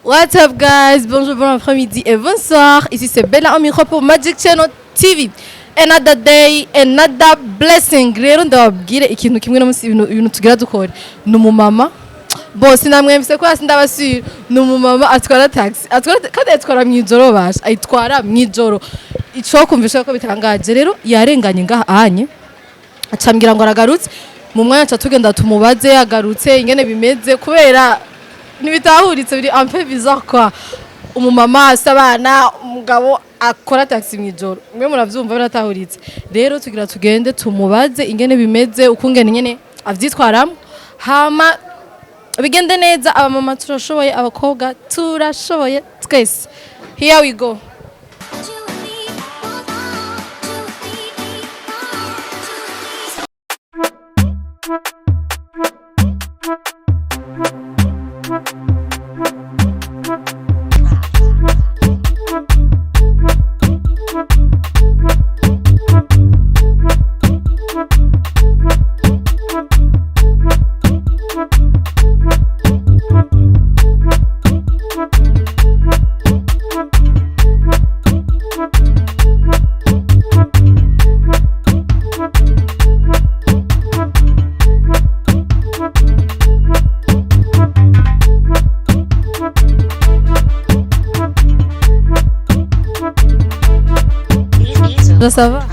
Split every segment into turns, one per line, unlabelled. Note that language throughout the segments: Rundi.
What's up guys? Bonjour, bon après-midi et bonsoir. Ici c'est Bella au micro pour Magic Channel TV. Another day, another blessing. Rero ndababwire ikintu kimwe no musi ibintu tugira dukora. Ni umumama. Bo sinamwemse ko hasi ndabasubira. Ni umumama atwara taxi. Atwara kandi atwara mwijoro basha. Ayitwara mwijoro. Ico kumvisha ko bitangaje rero yarenganye ngaha anye. Acambwira ngo aragarutse. Mu mwanya aca tugenda tumubaze yagarutse ingene bimeze, kubera ntibitahuritse, biri un peu bizarre quoi. Umumama asa abana, umugabo akora taxi mw'ijoro, mwe muravyumva biratahuritse. Rero tugira tugende tumubaze ingene bimeze, ukungene nyene avyitwaramo, hama bigende neza. Abamama turashoboye, abakobwa turashoboye twese. Here we go.
Two, three, four, one, two, three, one, two, three.
Ça va?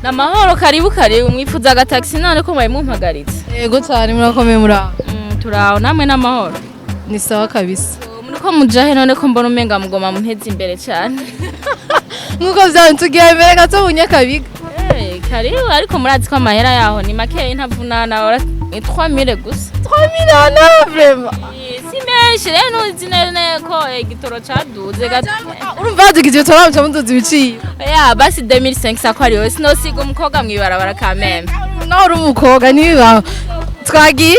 Namahoro, karibu karibu. Mwifuza agataxi none ko mwari mumpagaritse?
Yego cyane, murakomeye, muraho?
Turaho, namwe n'amahoro?
Ni sawa kabisa.
Muriko mujahe none ko mbona umenga mugoma munteze imbere cyane?
Nk'uko vyawe tugiye imbere gato mu Nyakabiga.
Karibu, ariko murazi ko amahera yaho ni makeya, ntavunana, ora ni 3000 gusa.
3000 na vraiment?
Si menshi rero, ntuzi neza ko igitoro caduze gato.
Urumva hadugize ibitoro muca muduza ibiciro.
Ya basi 2500 ko ariyo sinosiga umukobwa mwibarabara kameme.
Nawe uri umukobwa, ntibibaho. Twagiye.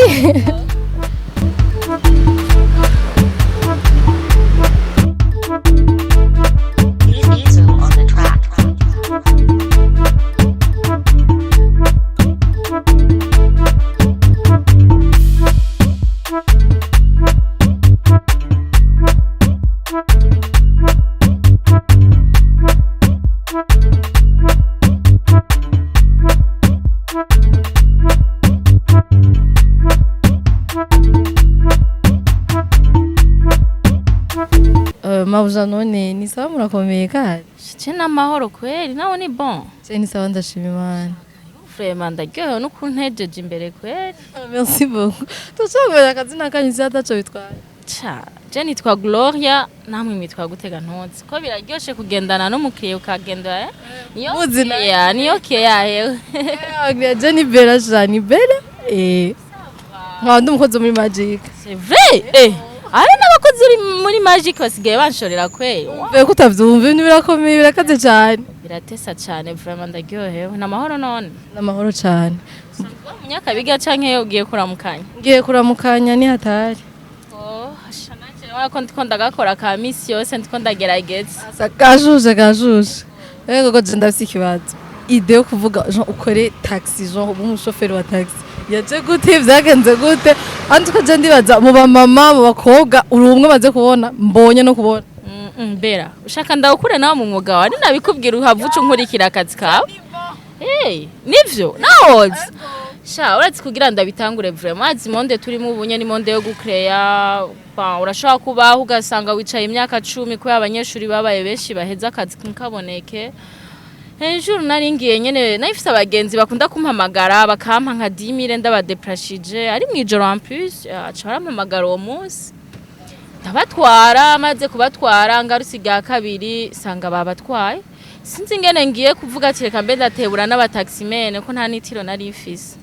Diesel on the track.
Mabuja, none ni sawa, murakomeye kandi?
Ce n'amahoro kweri, nawe ni bon?
Je ni sawa, ndashima Imana.
Vraiment ndaryohewe n'ukuntejeje imbere kweri.
Merci beaucoup. Tushobora kumenya akazina kanyu si ataco bitwaye?
Ca je nitwa Gloria, namwe mwitwa gutega? Ntuzi ko biraryoshe kugendana n'umukiriya ukagenda, eh? Niyo.
Muzi na-
Keya, niyo keya hewe.
Je ni Bella, ja ni Bella, nkaba ndi umukozi wo muri Magic.
C'est vrai, eh ari n'abakozi uri muri Magic basigaye banshorera kweri.
Mvuye ko utavyumva, ibintu birakomeye, birakaze cane.
Biratesa cane vraiment, ndaryohewe. N'amahoro none?
N'amahoro cane.
Munyakabiga canke ugiye kuramukanya?
Ngiye kuramukanya, ni hatari.
Oh, sha nanje urabona ko ndiko ndagakora ka misi yose, ndiko ndagerageza.
Asa kajuje kajuje. Ego ko je ndafise ikibazo. Idée yo kuvuga genre ukore taxi, genre ube umushoferi wa taxi, yaje gute? Vyagenze gute? Andi ko je ndibaza mu bamama, mu bakobwa, uri umwe maze kubona, mbonye no kubona.
Bera ushaka ndawukure nawe mu mwuga wawe, ninabikubwira uhava uca unkurikira akazi kawe. Hey, nivyo nawoza sha uretse kugira ndabitangure vraiment. Azi monde turimo ubunye ni monde yo gucreya. Ba, urashobora kubaho ugasanga wicaye imyaka 10 kubera abanyeshuri babaye benshi baheza akazi nkaboneke. Hejuru nari ngiye nyene, nari abagenzi bakunda kumpamagara bakampa nka 10,000 ndabadeprashije ari mwijoro, en plus aca barampamagara uwo munsi ndabatwara. Maze kubatwara ngarutse irya kabiri sanga babatwaye. Sinzi ingene ngiye kuvuga ati reka mbe ndatebura n'abataximene ko nta nitiro nari mfise.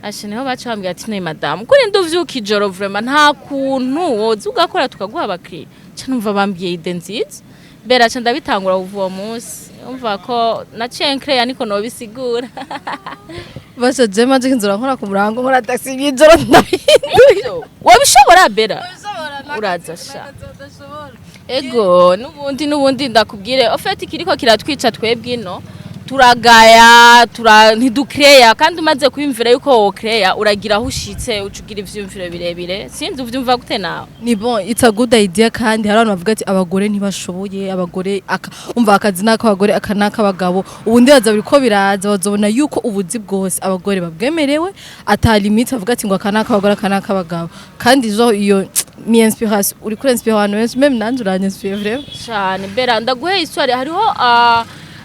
Ashe niho baca bambwira ati: "Ne madamu, kuri nduvyuka ijoro vraiment, nta kuntu woza ugakora tukaguha abakiriya?" Ca numva bambwiye idée nziza mbere, aca ndabitangura kuva uwo munsi. Umva ko naciye ncreya, niko nobisigura.
Basha, je Magic nzora nkora ku murango, nkora taxi mw'ijoro, ndabihinduye.
Wabishobora bera, uraza sha. Ego, n'ubundi ndakubwire au fait ikiriko kiratwica twebwe ino. Turagaya, ntidukeya. Kandi umaze kwiyumvira yuko wokeya, uragira aho ushitse, uca ugira ivyiyumviro birebire. Sinzi, uvyumva gute nawe?
Ni bon, it's a good idea. Kandi hari abantu bavuga ati abagore ntibashoboye, abagore aka, umva, akazi n'ak'abagore, aka n'ak'abagabo. Ubu ndibaza biriko biraza, bazobona yuko ubuzi bwose abagore babwemerewe, ata limite bavuga ati ngo aka n'ak'abagore, aka n'ak'abagabo. Kandi jo iyo ni inspiration, uri kuri inspire abantu benshi, même nanje uranyinspire vraiment.
Cyane bera, ndaguhe histoire. Hariho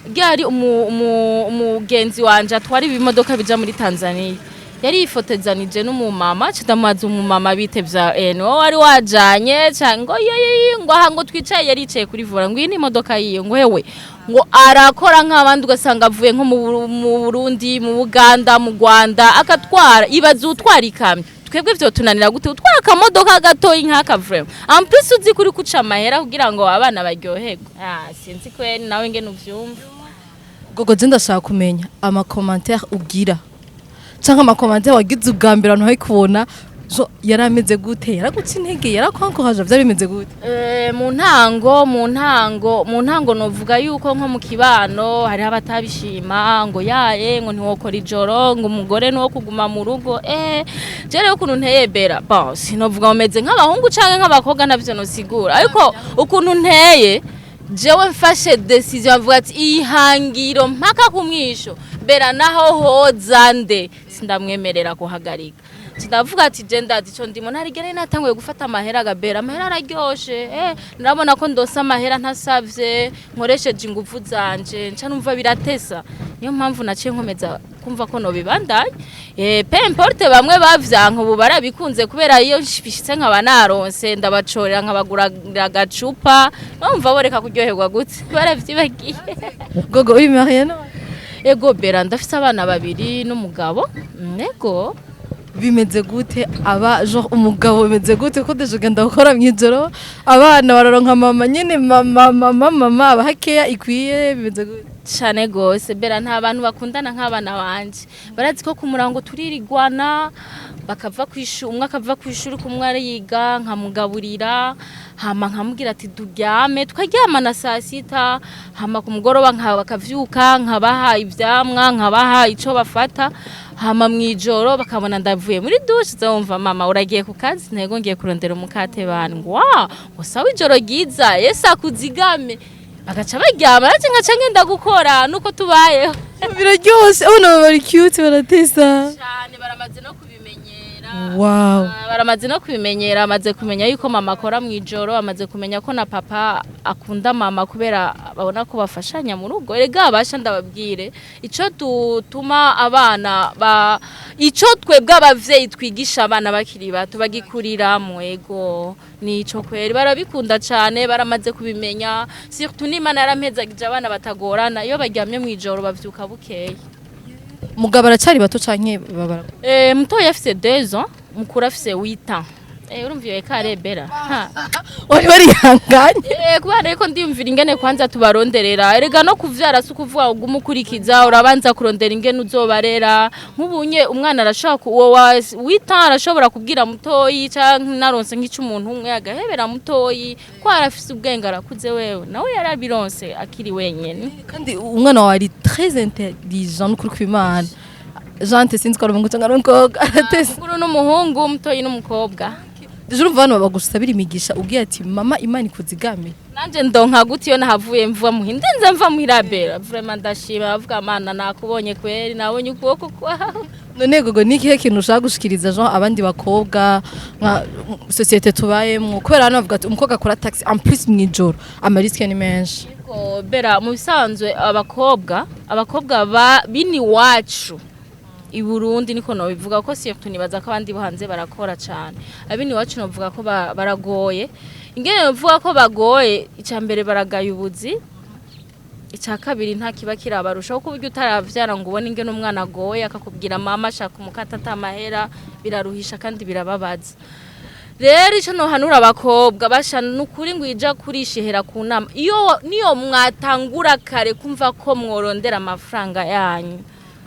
ryari umugenzi wanje atwara ibimodoka bija muri Tanzania, yari yifotezanije n'umumama. Ndamubaza umumama bitevya, no wari wajanye cyangwa ngo ye ngo aha ngo twicaye, yari yicaye kuri volant, ngo iyi ni imodoka yiye, ngo hewe ngo arakora nk'abandi, ugasanga avuye nko mu Burundi, mu Buganda, mu Rwanda, akatwara. Ibaze utwara ikamyo, twebwe vyo tunanira gute utwara akamodoka gatoyi nk'aka? Vraiment, en plus uzi kuri kuca amahera kugira ngo abana baryoherwe. Ah, sinzi kweri nawe ngene uvyumva.
Gogo, je ndashaka kumenya ama commentaire ugira canke ama commentaire wagize ubwa mbere abantu bari kubona jo yari ameze gute? Yaraguca intege, yarakwankoraje, vyari bimeze gute?
Mu ntango novuga yuko nko mu kibano hariho abatabishima, ngo yaye, ngo ntiwokora ijoro, ngo umugore nuwo kuguma mu rugo. Je rero ukuntu nteye bera, bon, sinovuga ngo meze nk'abahungu canke nk'abakobwa, navyo nosigura, ariko ukuntu nteye jewe, mfashe décision, avuga ati ihangiro mpaka ku mwisho bera, naho hoza nde sindamwemerera kuhagarika. Ndavuga ati je ndazi ico ndimo, ntarigera natanguye gufata amahera gabera, amahera araryoshe. Narabona ko ndose amahera ntasavye, nkoresheje ingufu zanje, nca numva biratesa. Niyo mpamvu naciye nkomeza kumva ko nobibandanya, peu importe bamwe bavyanka, ubu barabikunze, kubera iyo bishitse nkaba naronse ndabacorera, nkabagura agacupa, numva boreka kuryoherwa gute, baravyibagiye.
Gogo, uri mariée no?
Ego bera, ndafise abana babiri n'umugabo. Ego.
Bimeze gute aba genre umugabo, bimeze gute ko déjà ugenda gukora mw'ijoro, abana bararonka mama nyene, mama mama mama, abaha keya ikwiye, bimeze gute?
Cane gose bera, nta bantu bakundana nk'abana banje. Barazi ko ku murango turirigwana, bakava kwishuri, umwe akava kwishuri, kumwe ariga, nkamugaburira, hama nkamubwira ati turyame, tukaryamana saa sita, hama ku mugoroba nka bakavyuka, nkabaha ivyamwa, nkabaha ico bafata, hama mwijoro bakabona ndavuye muri douche, zumva mama uragiye ku kazi, ntego ngiye kurondera umukate bana, ngo wa ngo sawa, ijoro ryiza, Yesu akuzigame, bagaca baryama, naje nkaca ngenda gukora. Nuko tubayeho.
Biraryoshe, abana baba bari cute, baratesa.
Cyane, baramaze no kubimenyera.
Wow.
Ah, baramaze no kubimenyera, amaze kumenya yuko mama akora mu ijoro, amaze kumenya ko na papa akunda mama, kubera babona ko bafashanya mu rugo. Erega abasha ndababwire ico dutuma abana ba ico twebwe abavyeyi twigisha abana bakiri bato bagikuriramwo. Ego, nico kweri, barabikunda cane, baramaze kubimenya. Surtout n'Imana yarampezagije abana batagorana, iyo baryamye mu ijoro bavyuka bukeye.
Mugabo aracari bato canke babara?
Mutoya afise 2 ans, mukuru afise 8 ans. Urumva iyo écart bera. Ha.
Wari warihanganye.
Kubera ariko ndiyumvira ingene kwanza tubaronderera. Erega no kuvyara si ukuvuga ugume ukurikiza, urabanza kurondera ingene uzobarera. Nk'ubunye umwana arashobora uwo wa 8 ans arashobora kubwira mutoyi, canke naronse nk'ico umuntu umwe agahebera mutoyi, ko arafise ubwenge, arakuze wewe. Nawe yarabironse akiri wenyene.
Kandi umwana wawe ari très intelligent, n'ukuri kw'Imana. Jante, sinzi ko ari umuhungu cyangwa ari umukobwa, aratesa.
Mukuru n'umuhungu, mutoyi n'umukobwa.
Déjà urumva abantu bagusabira imigisha, ubwiye ati mama Imana ikuzigame.
Nanje ndonka gute iyo nahavuye mva muhira, ndenze mva muhira bera, vraiment ndashima, bavuga Mana nakubonye kweri, nabonye ukuboko kwawe.
None gogo, ni ikihe kintu ushaka gushikiriza Jean abandi bakobwa nka société tubayemwo? Kubera hano bavuga ati umukobwa akora taxi, en plus mw'ijoro, ama risques ni menshi.
Ariko bera, mu bisanzwe abakobwa ba bini wacu i Burundi, niko nobivuga ko surtout nibaza ko abandi bo hanze barakora cyane, abini wacu novuga ko baragoye. Ingene novuga ko bagoye, icya mbere baragaye ubuzi, icya kabiri nta kiba kirabarusha, kuko uburyo utaravyara ngo ubone ingene umwana agoye, akakubwira mama ashaka umukata atamahera, biraruhisha kandi birababaza. Rero icyo nohanura abakobwa basha nukuri ngo ija kurishihera ku nama, iyo niyo mwatangura kare kumva ko mworondera amafaranga yanyu.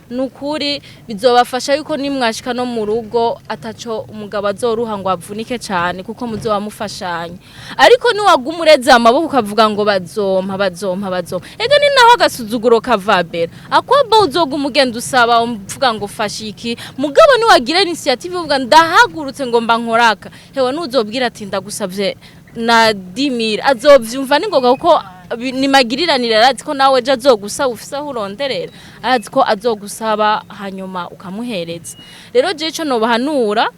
Nukuri bizobafasha yuko nimwashika no mu rugo ataco umugabo azoruha ngo avunike cyane, kuko muzoba mufashanya. Ariko niwaguma ureze amaboko ukavuga ngo bazompa, bazompa, bazompa, ega ni naho agasuzuguro kavabera akwaba. Uzoguma ugenda usaba, uvuga ngo fasha iki, mugabo niwagira initiative uvuga ndahagurutse ngo mba nkoraka, hewe nuzobwira ati ndagusavye na dimira, azovyumva ningoga, kuko ni magiriranire. Arazi ko nawe ejo azogusaba, ufise aho uronderera, arazi ko azogusaba hanyuma ukamuhereza. Rero je ico nobahanura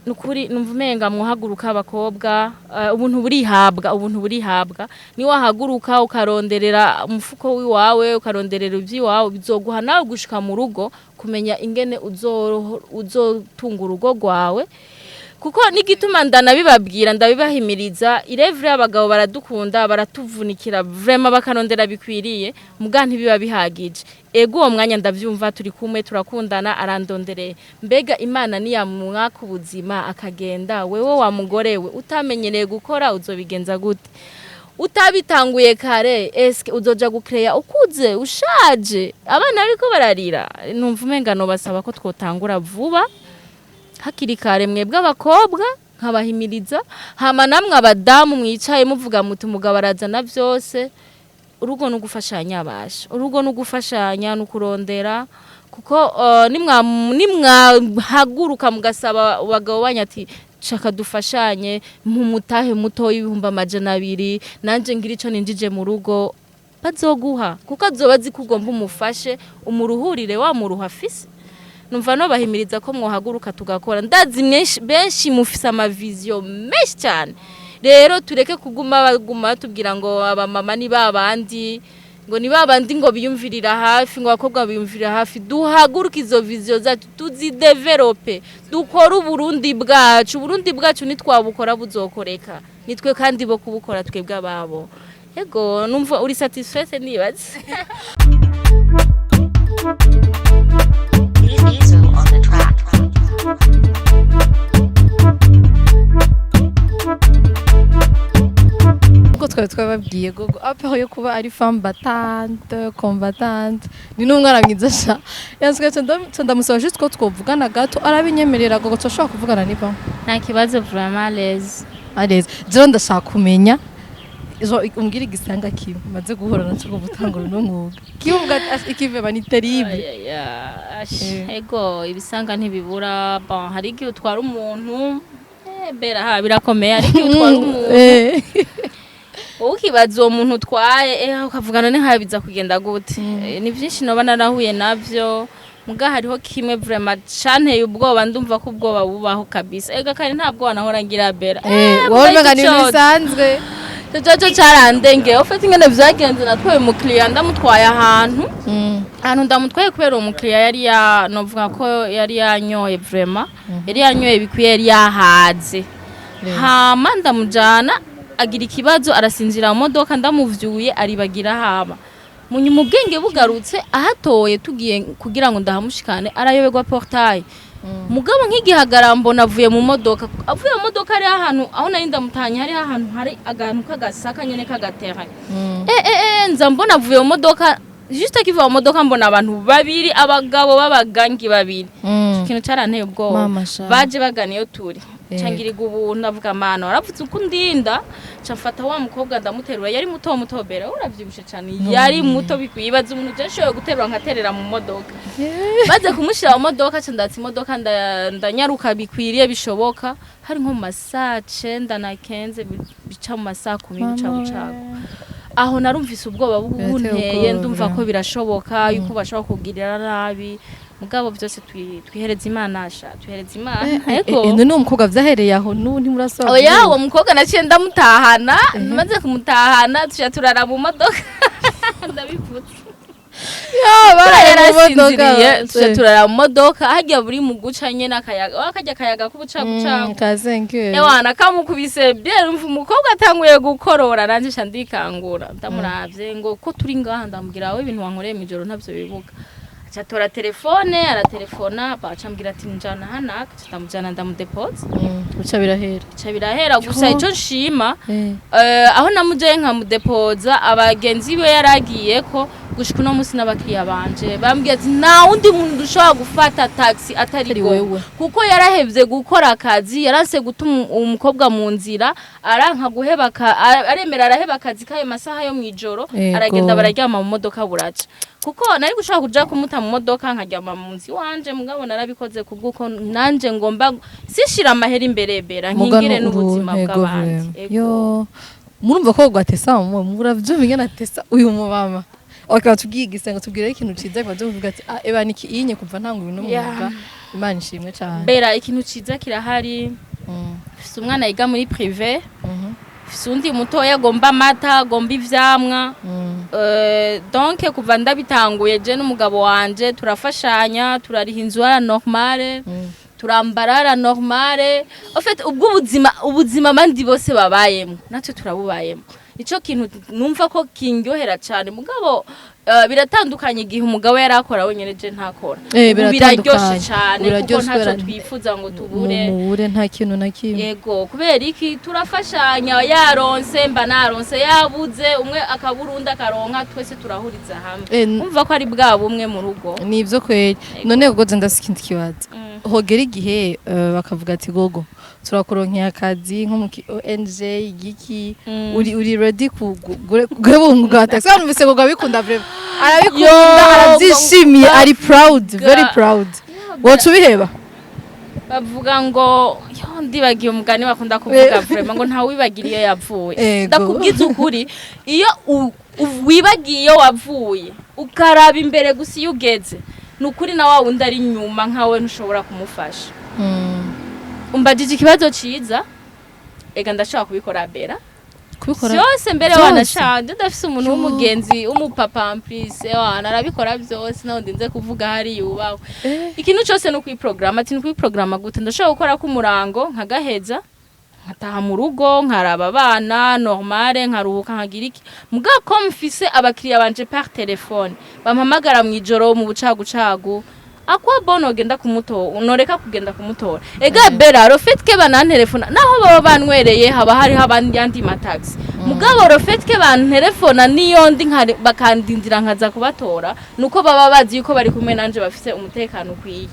nukuri, numva umenga mwohaguruka abakobwa. Ubuntu burihabwa, ubuntu burihabwa. Ni wahaguruka ukaronderera umufuko wiwawe, ukaronderera ivy'iwawe, bizoguha nawe gushika mu rugo kumenya ingene uzotunga urugo rwawe. Kuko n'igituma ndanabibabwira, ndabibahimiriza, irevure abagabo baradukunda, baratuvunikira vraiment, bakarondera bikwiriye, muga ntibiba bihagije. Ego, uwo mwanya ndavyumva, turi kumwe, turakundana, arandondereye. Mbega Imana niyamwaka ubuzima akagenda, wewe wa mugore we utamenyereye gukora uzobigenza gute? Utabitanguye kare, eske uzoja gucreya ukuze ushaje, abana bariko bararira? Numva umenga nobasaba ko twotangura vuba hakiri kare, mwebwe abakobwa nkabahimiriza. Hama namwe abadamu mwicaye muvuga muti umugabo arazana vyose, urugo no gufashanya, basha, urugo no gufashanya no kurondera. Kuko nimwahaguruka mugasaba abagabo banyu ati shaka dufashanye, mumutahe muto 200,000, nanje ngira ico ninjije mu rugo, bazoguha, kuko azoba azi ko ugomba umufashe, umuruhurire wa muruha afise. Numva no bahimiriza ko mwohaguruka tugakora. Ndazi benshi mufise ama vision menshi cyane. Rero tureke kuguma baguma batubwira ngo abamama ni babandi, ngo ni babandi ngo biyumvirira hafi, ngo abakobwa biyumvirira hafi. Duhaguruke, izo vision zacu tuzidevelope, dukore Uburundi bwacu. Uburundi bwacu nitwabukora buzokoreka, nitwe kandi bo kubukora, twebwe ababo. Ego, numva uri satisfait nibaze.
Diesel on the track.
Uko twari twababwiye, Gogo à part yo kuba ari femme battante, combattante, ni n'umwana mwiza sha. Yansigaye ndamusaba juste ko twovugana gato, arabinyemerera. Gogo, turashobora kuvugana niba?
Nta kibazo, vraiment à l'aise.
À l'aise. Jewe ndashaka kumenya, umbwire igisanga kimwe maze guhura naco kuva utangura uno mwuga, kivuga ati ikiveba ni terrible.
Ego, ibisanga ntibibura. Bon, hari igihe utwara umuntu, bera ha birakomeye, hari igihe utwara umuntu, wowe ukibaza uwo muntu utwaye, ukavugana nkaho biza kugenda gute. Ni byinshi noba narahuye navyo, muga hariho kimwe vraiment canteye ubwoba. Ndumva ko ubwoba bubaho kabisa. Ega kare nta bwoba nahora ngira, bera.
Wowe umenga ni
ico
ibintu bisanzwe.
Ico carandengeye. Ufite ingene vyagenze, natwaye umukiriya, ndamutwaye ahantu, ahantu ndamutwaye kubera uwo mukiriya yari ya novuga ko yari yanyoye, vraiment yari yanyoye bikwiye, yari yahaze. Hama ndamujana, agira ikibazo, arasinzira mu modoka. Ndamuvyuye aribagira. Hama munyuma ubwenge bugarutse, ahatoye tugiye kugira ngo ndahamushikane, arayoberwa portail. Mugabo nk'igihagara mbona avuye mu modoka, avuye mu modoka ari ahantu aho nari ndamutanye, hari ahantu hari agantu k'agasaka nyene k'agaterrain. Nza mbona avuye mu modoka, juste akiva mu modoka mbona abantu babiri, abagabo b'abagangi babiri. Ikintu caranteye ubwoba.
Mama sha.
Baje bagana iyo turi.
Yego.
Cangirirwa ubuntu, ndavuga mana waravuze uko undinda. Ca mfata wa mukobwa ndamuterura, yari muto muto, bera uravyibushe cane, yari muto bikwiye. Ibaze umuntu je nshoboye guterura nkaterera mu modoka. Maze kumushira mu modoka, ca ndatsa imodoka, ndanyaruka bikwiriye bishoboka. Hari nko mu masaa 9 na 15, bica mu masaa 10 buca bucago. Aho narumvise ubwoba
Birateye
bunteye.
ubwoba,
Ndumva ko
vraiment.
birashoboka yuko bashobora kugirira nabi, mugabo byose twihereza Imana sha, twihereza Imana. Ariko
None uwo mukobwa vyahereye aho, n'ubu ntimurasaba?
Oya, uwo mukobwa naciye ndamutahana. Maze kumutahana tuca turara mu modoka, ndabivutse.
Baraye mu modoka.
Yarasinziriye, tuca turara mu modoka harya buri mu guca nyene akayaga, wa karya akayaga k'ubucagucagu.
Kazenke.
Ewana kamukubise bien, umva umukobwa atanguye gukorora, nanje sha ndikangura. Ndamuravye ngo ko turi ngaha, ndamubwira wowe ibintu wankoreye mw'ijoro ntavyo bibuka. Aca atora telefone, aratelefona, baca ambwira ati njana hanaka, ndamujana, ndamudepoza.
Bica birahera.
Bica birahera. Gusa
Yo.
ico nshima, aho namujeye nkamudepoza, abagenzi be yaragiye ko gushika uno munsi n'abakiriya banje bambwiye ati nta wundi muntu ushobora gufata taxi atari
Atari
wewe,
wewe.
kuko yarahevye gukora akazi, yaranse gutuma umukobwa mu nzira, aranka guheba aremera araheba akazi kayo masaha yo mwijoro. Aragenda, bararyama mu modoka buraca, kuko nari gushobora kuja kumuta mu modoka nkaryama mu nzu iwanje, mugabo narabikoze kubw'uko nanje ngomba sishira amahera imbere, bera nkingire n'ubuzima bw'abandi. Ego.
Yo, murumva ko gwatesa, mu muravyumva ingene atesa uyu mumama. Okay, tubwiye igisengo, tubwire ikintu ciza kwa tuvuga ati ah, eba niki inye kuva ntanga uyu mwuga, Imana ishimwe cyane.
Bera, ikintu ciza kirahari. Mfise umwana yiga muri privé, mfise undi mutoya agomba amata, agomba ivyamwa. Donc kuva ndabitanguye, je n'umugabo wanje turafashanya, turariha inzu ara normale, turambara ara normale. En fait, ubwo ubuzima, ubuzima abandi bose babayemo natwe turabubayemo. Nico kintu numva ko kindyohera cyane. Mugabo biratandukanye igihe umugabo yari akora wenyene, je ntakora. Ubu biraryoshe
Biratandukanye.
cyane, kuko
Biraryoshe
ntacyo
kubera
twifuza ngo tubure.
Mubure nta kintu na kimwe.
Yego, kubera iki? Turafashanya, yaronse mba naronse, yabuze umwe akabura undi akaronka, twese turahuriza hamwe. Umva ko ari bwa bumwe mu rugo.
Ni ivyo kweri. None gogo, je ndafise ikindi kibazo. Hogera igihe bakavuga ati gogo, turakuronkeye akazi nko mu ONG igiki, uri ready guheba umwuga wa taxi? Numvise gogo abikunda vraiment, arabikunda,
Yo,
arabyishimiye, ari proud, very proud. Woca ubiheba?
Bavuga ngo yo, ndibagiye umugani bakunda kuvuga vraiment, ngo ntawe wibagira iyo yavuye. Ndakubwiza ukuri, iyo wibagiye iyo wavuye, ukaraba imbere gusa iyo ugeze, ni ukuri na wa wundi ari inyuma nkawe ntushobora kumufasha. Umbajije ikibazo ciza. Ega ndashobora kubikora, bera.
Kubikora?
Byose mbere.
Byose?
Wanashanje ndafise umuntu
Yo.
w'umugenzi w'umupapa amplise, wana arabikora byose, naho ndinze kuvuga hari yubahwe. Ikintu cyose ni ukwiprograma. Ati ni ukwiprograma gute? Ndashobora gukora k'umurango nkagaheza, nkataha mu rugo, nkaraba abana normale, nkaruhuka, nkagira iki. Mugabo ko mfise abakiriya banje par téléphone bampamagara mu ijoro, mu bucagucagu, akwa bon ogenda kumutora, noreka kugenda kumutora. Ega bera, le fait que banantelefona, naho baba banwereye, haba hariho abandi yandi mataxi, mugabo le fait que bantelefona niyo ndi bakandindira nkaza kubatora, nuko baba bazi yuko bari kumwe nanje, bafise umutekano ukwiye.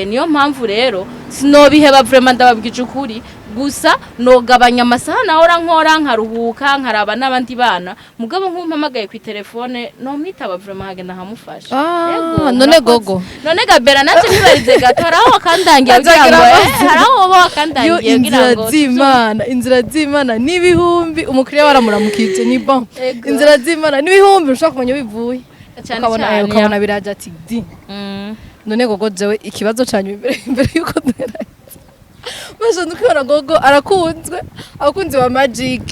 Niyo mpamvu rero sinobiheba vraiment, ndababwije ukuri. Gusa nogabanya amasaha nahora nkora, nkaruhuka, nkaraba n'abandi bana. Mugabo nk'umpamagaye ku telefone nomwitaba vraiment, nkagenda nkamufasha.
Ah,
Ego,
none
murakoze.
gogo.
None gabera, nanje ntibarize gato, hari aho wakandangiye kugira
Azagira
ngo
amazi.
hari aho woba
Yo,
wakandangiye kugira
inzira
ngo
z'Imana, inzira z'Imana n'ibihumbi, umukiriya waramuramukije ni bon.
Ego.
Inzira z'Imana n'ibihumbi, ushobora kumenya iyo bivuye,
Cyane
ukabona
cyane,
ukabona biraje ati di. None gogo, jewe ikibazo canyu imbere yuko duhera, basha ndukubona gogo arakunzwe, abakunzi ba Magic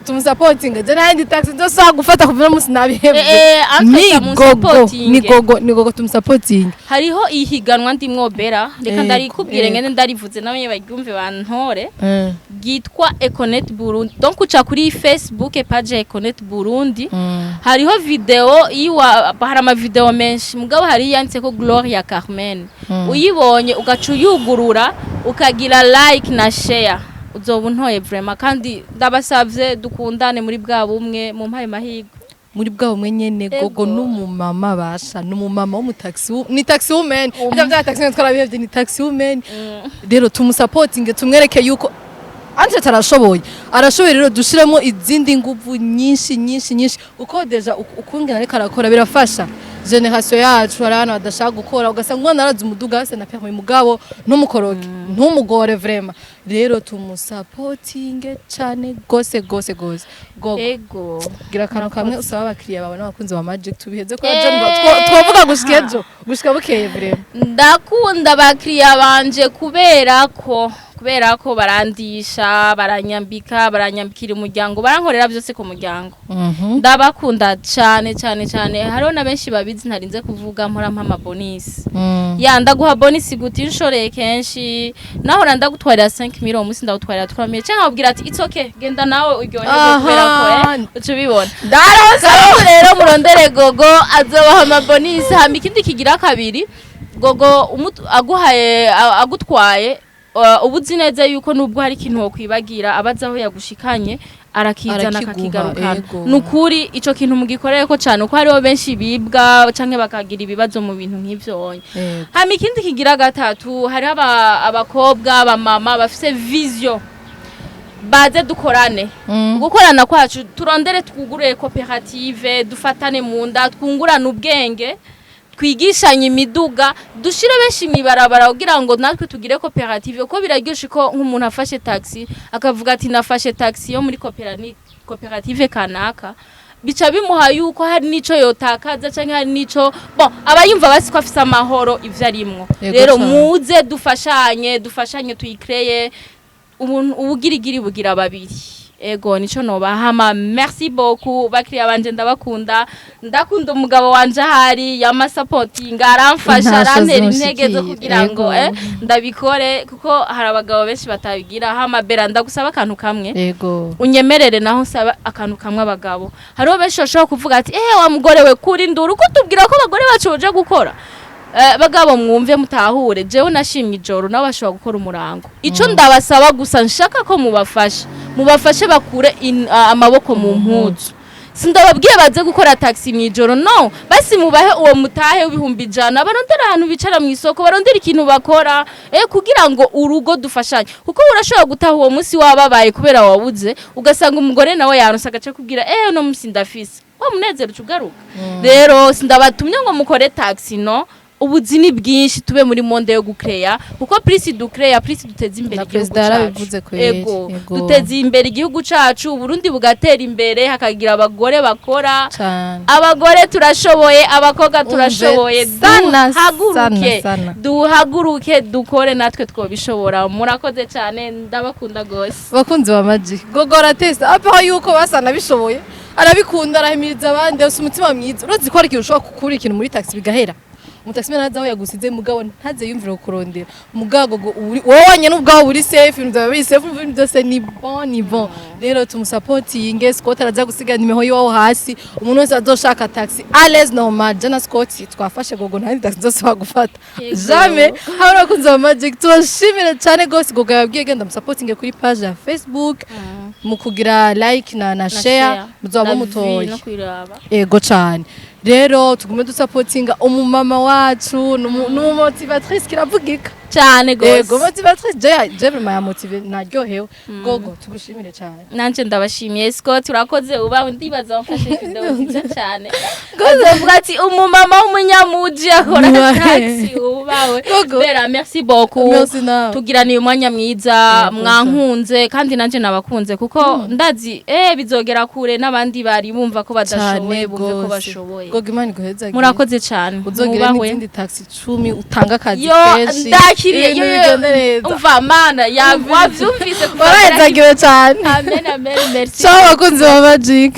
tumusapotinga. Je nandi taxi nzosaba gufata kuva uno munsi nabihevye.
Ni
Ni gogo, ni gogo, ni gogo, tumusapotinga.
Hariho ihiganwa ndimwo, bera, reka ndarikubwire ngene ndarivuze nawe baryumve bantore, ryitwa Econet Burundi. Donc uca kuri Facebook page ya Econet Burundi, hariho video iwa, hari ama video menshi, mugabo hari yanditse ko Gloria Carmen. Uyibonye ugaca uyugurura, ukagira like na share, uzoba untoye vraiment. Kandi ndabasavye dukundane muri bwa bumwe, mu mpaye mahirwe.
Muri bwa bumwe nyene. Gogo
Ego.
n'umumama basha, n'umumama w'umutaxi, ni taxi woman. Bijya bya taxi twarabihevye, ni taxi woman. Rero tumusapotinge, tumwereke yuko anje arashoboye, arashoboye. Rero dushiremo izindi nguvu nyinshi nyinshi nyinshi, uko déjà ukungena ariko arakora birafasha génération yacu. Hari abantu badashaka gukora, ugasanga umwana arazi umuduga se na permis, mugabo ntumukoroge, ntumugore vraiment. Rero tumusapotinge cane gose gose gose. Gogo,
Ego.
gira akantu kamwe usaba abakiriya bawe n'abakunzi ba Magic, tubiheze ko ejo twovuga gushika ejo, gushika bukeye vraiment.
Ndakunda abakiriya banje kubera ko Kubera ko barandisha, baranyambika, baranyambikira umuryango, barankorera byose ku muryango. Ndabakunda cyane cyane cyane. Hariho na benshi babizi, ntarinze kuvuga, mpora mpa amabonus. Ya, ndaguha bonus gute iyo unshoreye kenshi? Nahora ndagutwarira 5000, uwo munsi ndagutwarira 3000, cyangwa nkabwira ati it's okay, genda nawe uryoherwe, kubera ko uca ubibona. Karibu rero, murondere Gogo, azobaha amabonus. Hama ikindi kigira kabiri, Gogo aguhaye, agutwaye, uba uzi neza yuko nubwo hari ikintu wokwibagira, abaza aho yagushikanye arakizana,
Arakiguha,
akakigarukana. Nukuri ico kintu mugikoreye ko cane, uko hariho benshi bibwa canke bakagira ibibazo mu bintu nk'ivyo onye. Hama ikindi kigira gatatu, hariho abakobwa, abamama bafise vision, baze dukorane. Gukorana kwacu, turondere twugure koperative, dufatane mu nda, twungurane ubwenge, twigishanye imiduga, dushire benshi mw'ibarabara kugira ngo natwe tugire koperative, kuko biraryoshe ko nk'umuntu afashe taxi akavuga ati nafashe taxi yo muri koperative kanaka, bica bimuha yuko hari n'ico yotakaza canke hari n'ico bon aba yumva basi ko afise amahoro ivyo arimwo. Rero muze dufashanye, dufashanye tuyikreye. Ubuntu ubugirigiri bugira babiri. Ego, nico nobaha. Merci beaucoup bakiriya banje, ndabakunda. Ndakunda umugabo wanje ahari yamasapotinga, aramfasha,
Intasho
arantera intege zo
zimushikire.
kugira ngo ndabikore, kuko hari abagabo benshi batabigira. Hama Bera, ndagusaba akantu kamwe. Unyemerere naho nsaba akantu kamwe abagabo. Hariho benshi bashobora kuvuga ati wa mugore we, kuri nduru ko tubwira ko abagore bacu baje gukora. Bagabo mwumve, mutahure, jewe nashimye ijoro, nabo bashobora gukora umurango. Ico ndabasaba gusa, nshaka ko mubafasha, mubafashe bakure amaboko mu mpuzu. Sindababwiye baze gukora taxi mu ijoro, no basi mubahe uwo mutahe w'100,000, barondera ahantu bicara mu isoko, barondera ikintu bakora, kugira ngo urugo dufashanye, kuko urashobora gutaha uwo munsi wababaye kubera wabuze, ugasanga umugore nawe yaronse agace kubwira uno munsi ndafise wa munezero, uca ugaruka. Rero sindabatumye ngo mukore taxi, no ubuzi ni bwinshi, tube muri monde yo gucreya, kuko plus ducreya, plus duteza imbere
Na
igihugu
perezida yarabivuze
cacu.
kweri.
Ego, duteza imbere igihugu cacu, Uburundi bugatera imbere, hakagira abagore bakora. Abagore turashoboye, abakobwa turashoboye.
Sana,
Duhaguruke,
sana, sana.
duhaguruke dukore, natwe twobishobora. Murakoze cyane, ndabakunda gose.
Bakunzi ba Magic, Gogo aratesta apaho yuko basana bishoboye, arabikunda, arahimiriza abandi, afite umutima mwiza. Urazi ko hari ikintu ushobora gukura ikintu muri taxi bigahera, umutaxi ntazi aho yagusize, mugabo ntaze yumvira kukurondera. Mugabo Gogo wowe wanyene ubwawe uri safe, ibintu byawe biri safe, ibintu byose ni bon, ni bon. Rero tumusapotinge. Scott araza gusiga nimero yiwaho hasi, umuntu wese azoshaka taxi à l'aise, normal. Jana Scott twafashe Gogo, nta taxi zose bagufata. Jamais. Hano abakunzi ba Magic, tubashimire cyane gose. Gogo yababwiye, genda musapotinge kuri page ya Facebook mu kugira like na share, muzoba mutoye.
No kwiraba.
Ego cyane. Rero tugume dusapotinga umumama wacu, n'umumotivatrice, kiravugika.
Cyane
Ego,
gose.
Motivatrice, je vraiment yamotive, naryohewe. Gogo, tugushimire cyane.
Nanje ndabashimiye. Scott, urakoze, uba ndibaza wamfashe video nziza cyane, azovuga ati umumama w'umunyamuji akora taxi, ubawe.
Gogo.
Bera, merci beaucoup.
Merci nawe.
Tugiraniye umwanya mwiza. Mwankunze kandi nanje nabakunze, kuko ndazi bizogera kure n'abandi bari bumva ko badashoboye bumve ko bashoboye.
Gogo, Imana iguhezagire.
Murakoze cyane.
Uzogire
Mubahwe.
n'izindi taxi 10, utanga akazi
Yo,
kenshi,
ndakiriye.
ibintu
Yo, yo.
bigende neza.
Umva mana ya, wavyumvise kuva.
Warahezagiwe cyane.
Amen, amen, merci.
Ciao bakunzi ba Magic.